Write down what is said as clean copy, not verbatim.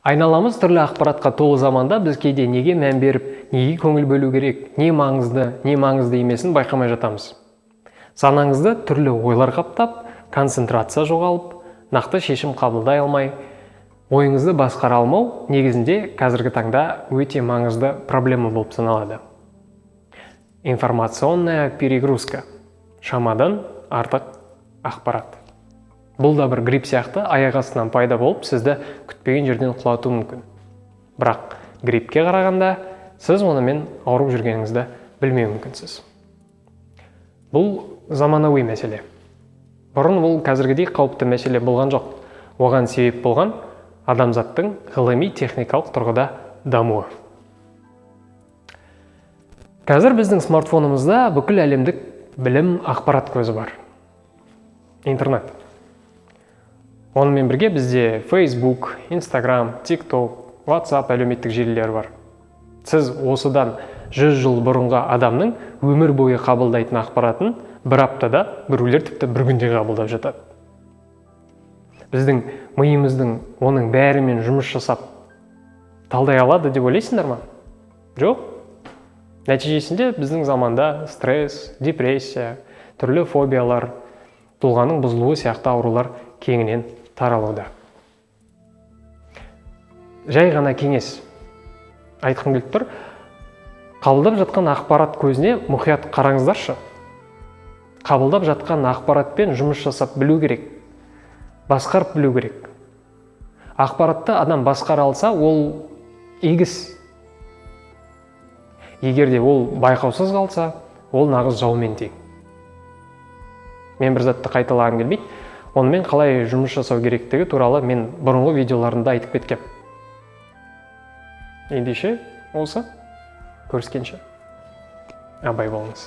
Айналамыз түрлі ақпаратқа толы заманда біз кейде неге мән беріп, неге көңіл бөлу керек, не маңызды, не маңызды емесін байқамай жатамыз. Санаңызды түрлі ойлар қаптап, концентрация жоғалып, нақты шешім қабылдай алмай, ойыңызды басқара алмау негізінде қазіргі таңда өте маңызды проблема болып саналады. Информационная перегрузка. Шамадан артық ақпарат. Бұл да бір грипп сияқты аяқ астынан пайда болып, сізді күтпеген жерден құлатуы мүмкін. Бірақ гриппке қарағанда сіз онымен ауырып жүргеніңізді білмеу мүмкінсіз. Бұл заманауи мәселе. Бұрын бұл қазіргідей қауіпті мәселе болған жоқ. Оған себеп болған адамзаттың ғылыми техникалық тұрғыда дамуы. Қазір біздің смартфонымызда бүкіл әлемдік білім, ақпарат көзі бар. Интернет. Онымен бірге бізде Facebook, Instagram, TikTok, WhatsApp әлеуметтік желілері бар. Сіз осыдан 100 жыл бұрынғы адамның өмір бойы қабылдайтын ақпаратын бір аптада, біреулер тіпті бір күнде қабылдап жатады. Біздің миымыздың оның бәрімен жұмыс жасап талдай алады деп ойлайсыңдар ма? Жоқ. Нәтижесінде біздің заманда стресс, депрессия, түрлі фобиялар, тұлғаның бұзылуы сияқты аурулар кеңінен таралуда. Жай ғана кеңес айтқым келіп тұр. Қабылдап жатқан ақпарат көзіне мұқият қараңыздаршы. Қабылдап жатқан ақпаратпен жұмыс жасап білу керек, басқарып білу керек. Ақпаратты адам басқара алса, ол егіс. Егер де ол байқаусыз қалса, ол нағыз жаумен тең. Мен бір затты қайталағым келмейді. Онымен қалай жұмыс жасау керектігі туралы мен бұрынғы видеоларымда айтып кеткем. Ендеше осы, көріскенше, абай болыңыз.